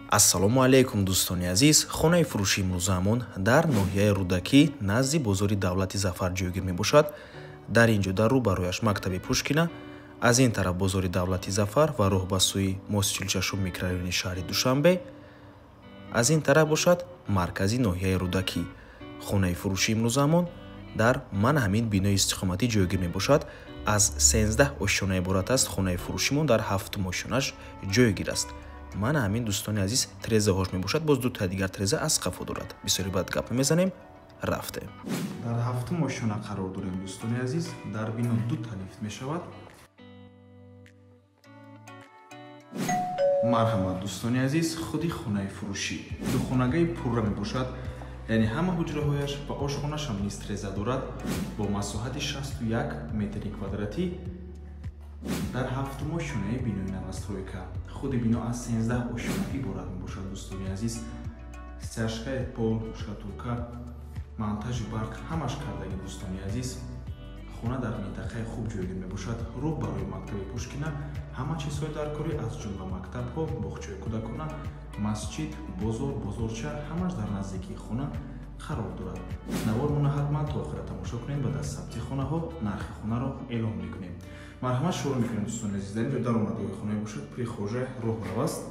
Ассалому алайкум дӯстони азиз. Хонаи фурӯшии имрӯзаамон дар ноҳияи Рӯдакӣ назди бозори давлати Зафар ҷойгир мебошад. Дар ин ҷо дар рӯбарӯяш мактаби Пушкина, аз ин тараф бозори давлати Зафар ва роҳ ба сӯи мости 46 микрорайони шаҳри Душанбе, аз ин тараф бошад маркази ноҳияи Рӯдакӣ. Хонаи фурӯшии имрӯзаамон дар ман ҳамин бинои истиқоматӣ ҷойгир мебошад. Аз 13 ошёна иборат аст. Хонаи фурӯшимон дар 7 ошёнаш ҷойгир аст. Ман ҳамин дӯстони азиз трезаҳош мебошад, боз ду та дигар треза аз қафо дорад. Бисёри баъд гап мезанем, рафтем. Дар 7 ошёна қарор дорем дӯстони азиз. Дар бино ду та лифт мешавад. Марҳамат дӯстони азиз, худи хонаи фурӯшӣ духонагаи пурра мебошад, яъне ҳама ҳуҷраҳояш ва ошхонашам низ треза дорад бо масоҳати 61 метри квадратӣ дар 7 ошёнаи бинои новостройка. Худи бино аз 13 ошёна иборат мебошад дӯстони азиз. Стяжкаи пол, шкатулка, монтажи барқ ҳамаш кардаги дӯстони азиз. Хона дар минтақаи хуб ҷойгир мебошад. Рӯ барои мактаби Пушкина ҳама чизҳои даркорӣ аз ҷумла мактабҳо, боғчаи кӯдакона, масҷид, бозор, бозорча ҳамаш дар наздикии хона қарор дорад. Навормона ҳатман то охира тамошо кунед ва дар сабти хонаҳо нархи хонаро эълон мекунем. Марҳамат шурӯъ мекунем дӯстони азиз. Дар ин ҷо даромадгоҳи хона мебошад, прихожая роҳрав аст.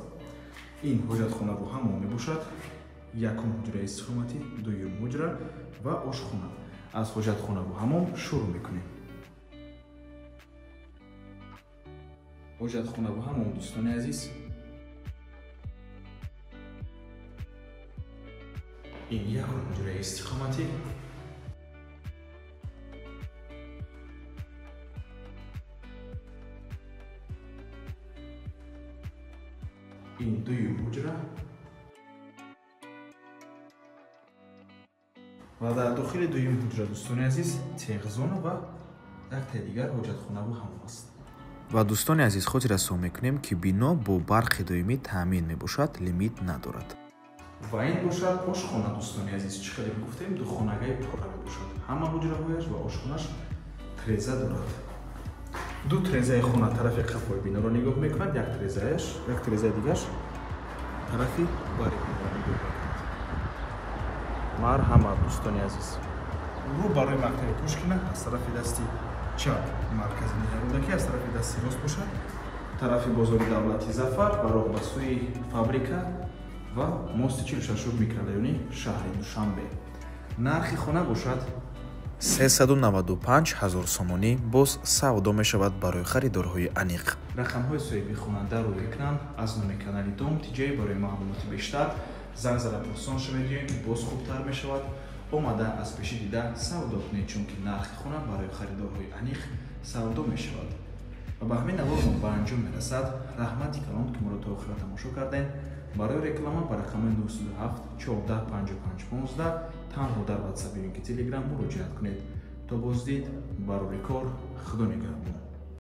Ин ҳоҷатхонаву ҳамом мебошад. Якум ҳуҷраи истиқоматӣ, дуюм ҳуҷра ва ошхона. Аз ҳоҷатхонаву ҳамом шурӯъ мекунем. Ҳоҷатхонаву ҳамом дӯстони азиз. Ин якум ҳуҷраи истиқоматӣ, ин дуюм ҳуҷра ва дар дохили дуюм ҳуҷра дӯстони азиз теғзона ва яктаи дигар ҳоҷатхонаву ҳамом аст. Ва дӯстони азиз, хотиррасон мекунем, ки бино бо барқи доимӣ таъмин мебошад, лимит надорад. Ва ин бошад ошхона дӯстони азиз. Чӣ хеле гуфтем, духонагаи пурра мебошад. Ҳама ҳуҷраҳояш ва ошхонаш треза дорад. Ду трезаи хона тарафи қафои биноро нигоҳ мекунад, як трезааш, як трезаи дигаш тарафи бари биноро нигоҳ мекунад. Марҳамат дӯстони азиз. Рӯ барои мактаби Пушкина аз тарафи дасти чап маркази ноҳияи Рӯдакӣ, аз тарафи дасти рост бошад тарафи бозори давлати Зафар ва роҳ ба сӯи фабрика ва мости 46 микрорайони шаҳри Душанбе. Нархи хона бошад 395 000 сомонӣ, боз савдо мешавад барои харидорҳои аниқ. Рақамҳои соҳиби хона дар рӯи экран аз номи канали Дом ТҶ. Барои маълумоти бештар занг зада пурсон шавед ё ин ки боз хубтар мешавад омада аз пеши дида савдо кунед, чунки нархи хона барои харидорҳои аниқ савдо мешавад. Ва ба ҳамин навормон ба анҷом мерасад. Раҳмати калон, ки моро то охира тамошо кардем. Барои реклама ба рақами 907 14 55 15 танҳо дар WhatsApp ё ин ки Telegram муроҷиат кунед. То боздид, барори кор, Худо нигаҳбон.